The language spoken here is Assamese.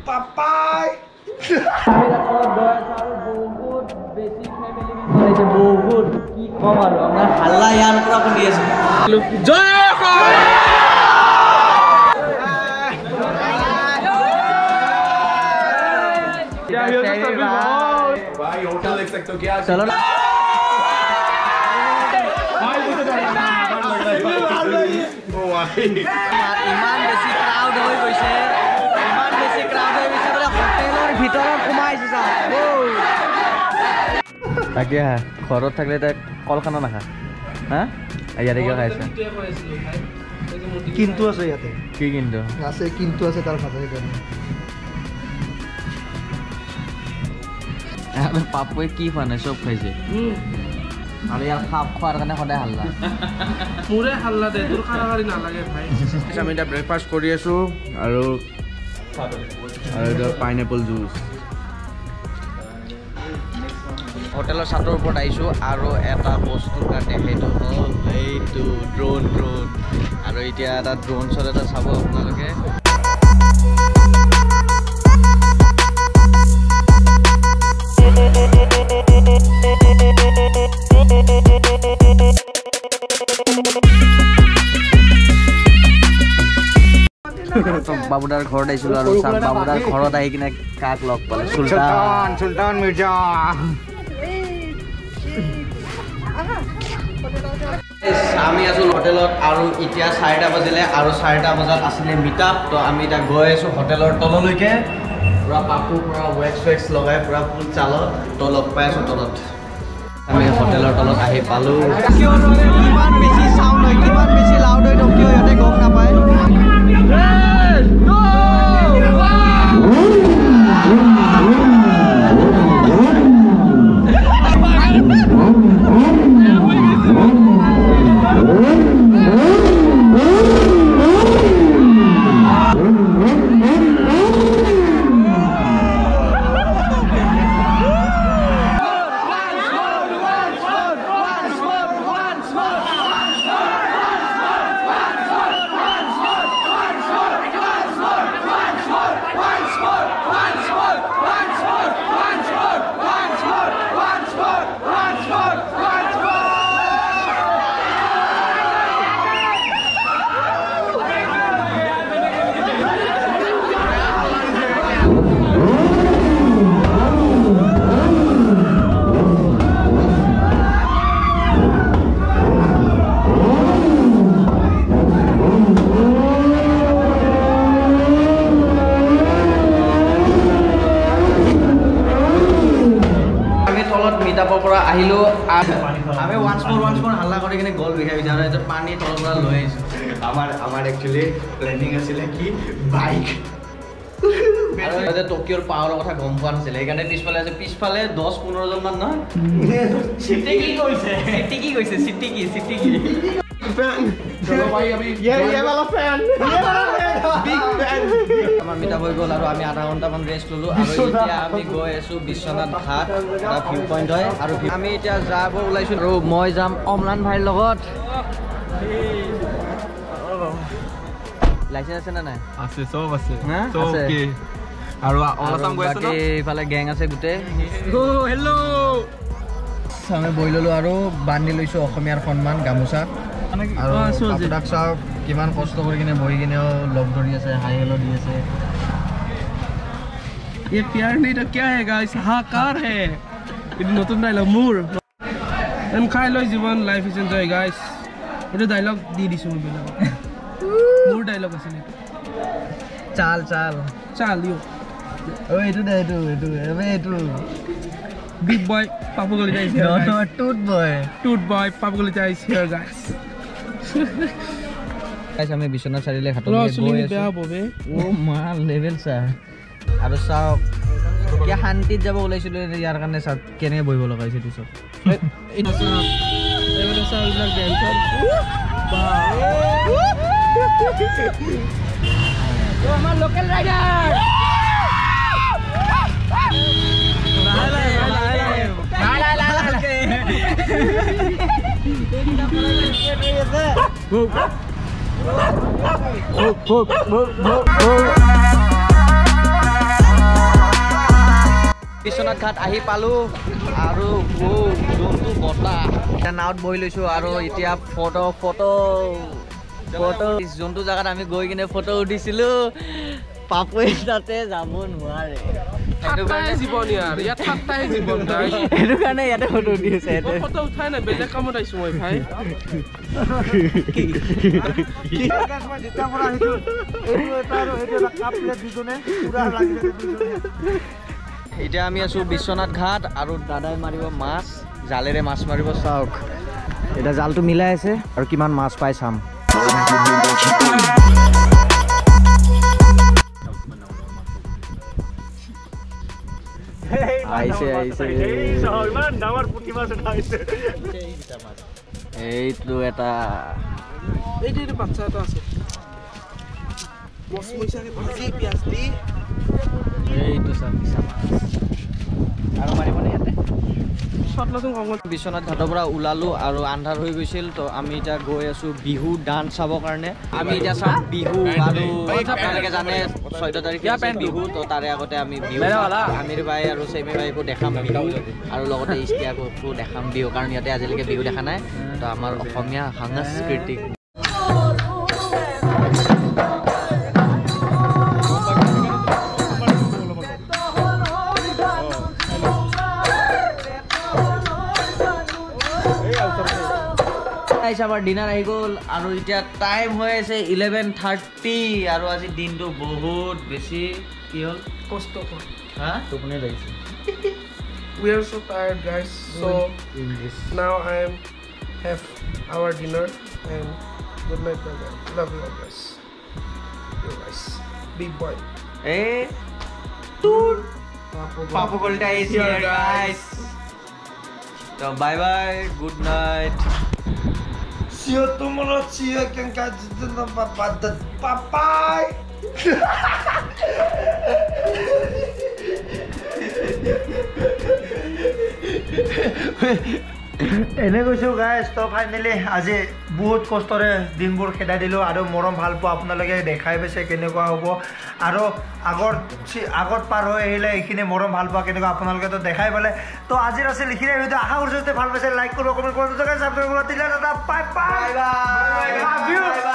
Papai. বহুত কি কম আৰু আপোনাৰ হাল্লা ইয়াৰ পৰা শুনি আছো। চলো না ইমান বেছি ক্ৰাউড হৈ গৈছে, ইমান বেছি ক্ৰাউড হৈ গৈছে বোলে হোটেলৰ ভিতৰত সোমাইছে। তাকে হা, ঘৰত থাকিলে তাই কল খানা নাখা, হা ইয়াতে কিয় খাইছে? কিন্তু আছে ইয়াতে কি কিন্তু আছে, কিন্তু আছে তাৰ ভাষা সেইকাৰণে। পাপুৱে কি খোৱা নাই, চব খাইছে। আৰু ইয়াৰ খোৱাৰ কাৰণে সদায় হাল্লা, মোৰে হাল্লা দে, তোৰ কাৰাকাৰি নালাগে ভাই। আমি এতিয়া ব্ৰেকফাষ্ট কৰি আছোঁ আৰু আৰু পাইনএপল জুচ। হোটেলৰ ছাদৰ ওপৰত আহিছোঁ আৰু এটা বস্তুৰ কাৰণে, সেইটো হ'ল এইটো ড্ৰোন। ড্ৰোন আৰু এতিয়া এটা ড্ৰোন শ্বট এটা চাব আপোনালোকে। বাবুদাৰ ঘৰত আহিছিলোঁ আৰু বাবুদাৰ ঘৰত আহি কিনে কাক লগ পালে? চুলতান, চুলতান মিৰ্জা। আমি আছোঁ হোটেলত আৰু এতিয়া 4টা বাজিলে আৰু 4টা বজাত আছিলে মিট আপ। তো আমি এতিয়া গৈ আছোঁ হোটেলৰ তললৈকে, পূৰা পাপু পূৰা ৱেক্স ৱেক্স লগাই পূৰা ফুল চালত। তো লগ পাই আছোঁ তলত। আমি হোটেলৰ তলত আহি পালোঁ। কিমান বেছি চাউণ্ড হয়, কিমান বেছি লাউড হয় টকিঅ' সিহঁতে গম নাপায়। মিটাপৰ পৰা আহিলোঁ, আমি ওৱান্স মোৰ হাল্লা কৰি কিনে গল বিষাই গৈছে আৰু এতিয়া পানী তলৰ পৰা লৈ আহিছোঁ। আমাৰ একচুৱেলি প্লেনিং আছিলে কি বাইক, আৰু টকিঅ'ৰ পাৱাৰৰ কথা গম পোৱা নাছিলে, সেইকাৰণে পিছফালে আছে, পিছফালে 10-15 জনমান নহয় চিটিকি গৈছে, চিটিকি গৈছে, চিটিকি চিটিকি। আমাৰ মিটাপ হৈ গ'ল আৰু আমি আধা ঘণ্টামান ৰেষ্ট ল'লোঁ আৰু এতিয়া আমি গৈ আছোঁ বিশ্বনাথ ঘাট, এটা ভিউ পইণ্ট হয়। আৰু আমি এতিয়া যাব ওলাইছোঁ আৰু মই যাম অমলান ভাইৰ লগত। লাইচেঞ্চ আছে নে নাই? আছে, চব আছে। আৰু বাকী এইফালে গেং আছে গোটেই। হেল্ল', আমি বহি ল'লোঁ আৰু বান্ধি লৈছোঁ অসমীয়াৰ সন্মান গামোচা। আৰু আপোনাক চাওক কিমান কষ্ট কৰি কিনে বহি কিনেও লগ ধৰি আছে, হাই হেল্ল' দি আছে। ये प्यार नहीं तो क्या है गाइस, हाहाकार है। এইটো নতুন ডাইলগ মোৰ। এন খাই লৈ জীৱন, লাইফ is enjoy guys. এইটো ডাইলগ দি দিছোঁ মই বেলেগক, মোৰ ডাইলগ আছিলে এইটো। চাল চাল চাল ইউ। অ এইটো দে, এইটো এইটো এইটো Big boy Papu Kalita is here. No, no, tooth boy. Tooth boy Papu Kalita is here, guys. Guys, আমি বিশ্বনাথ চাৰিআলি ঘাটলৈ গৈ আছো। অ' মা লেভেল চা। আৰু চাওক কিয় শান্তিত যাব ওলাইছিলো, ইয়াৰ কাৰণে চাওক কেনেকৈ বহিব লগা হৈছে এইটো চব। আমাৰ লোকেল ৰাইডাৰ। বিশ্বনাথ ঘাট আহি পালোঁ আৰু যোনটো বতাহ, এতিয়া নাৱত বহি লৈছোঁ আৰু এতিয়া ফটো ফটো ফটো। যোনটো জেগাত আমি গৈ কিনে ফটো উঠিছিলোঁ, পাপুৱে তাতে যাব নোৱাৰে। সেইটো কাৰণে ইয়াতে ফটো উঠি আছে। ফটো উঠাই নাই, বেলেগ কামত আহিছোঁ মই ভাই। এতিয়া আমি আছোঁ বিশ্বনাথ ঘাট আৰু দাদাই মাৰিব মাছ, জালেৰে মাছ মাৰিব। চাওক এতিয়া জালটো মিলাই আছে আৰু কিমান মাছ পাই চাম। আহিছে আহিছে, এইটো এটা, এইটো বাচ্ছা এটা আছে, এইটো চাম মিছা মাছ আৰু মাৰিবনে ইয়াতে। বিশ্বনাথ ঘাটৰ পৰা ওলালোঁ আৰু আন্ধাৰ হৈ গৈছিল, তো আমি এতিয়া গৈ আছোঁ বিহু ডান্স চাবৰ কাৰণে। আমি এতিয়া চাম বিহু আৰু আপোনালোকে জানে 14 তাৰিখে বিহু, তো তাৰে আগতে আমি বিহু আমিৰ ভাই আৰু চেমি ভাইকো দেখাম বিহু আৰু লগতে ইষ্টিয়াকো দেখাম বিহু, কাৰণ ইয়াতে আজিলৈকে বিহু দেখা নাই। তো আমাৰ অসমীয়া সাংস্কৃতিক আমাৰ ডিনাৰ আহি গ'ল আৰু এতিয়া টাইম হৈ আছে 11:30 আৰু আজি দিনটো বহুত বেছি কি হ'ল, কষ্টকৰ। হা, টোপনি লাগিছে। We are so tired guys, so now I am have our dinner and good night bye bye, love you guys, you guys big boy. এই Papu Kalita is here guys. তো বাই বাই, গুড নাইট। পাপাই। এনে কৈছোঁ গাইজ, তো ফাইনেলি আজি বহুত কষ্টৰে দিনবোৰ খেদাই দিলোঁ আৰু মৰম ভাল পোৱা আপোনালোকে দেখাই পাইছে কেনেকুৱা হ'ব আৰু আগত পাৰ হৈ আহিলে এইখিনি মৰম ভাল পোৱা কেনেকুৱা আপোনালোকেতো দেখাই পালে। তো আজিৰ আছিল এইখিনিয়ে ভিডিঅ', আশা কৰিছোঁ যদি ভাল পাইছে লাইক কৰিব, কমেণ্ট কৰিব, ছাবস্ক্ৰাইব কৰিব। তেতিয়াহ'লে দাদা বাই বাই, লাভ you.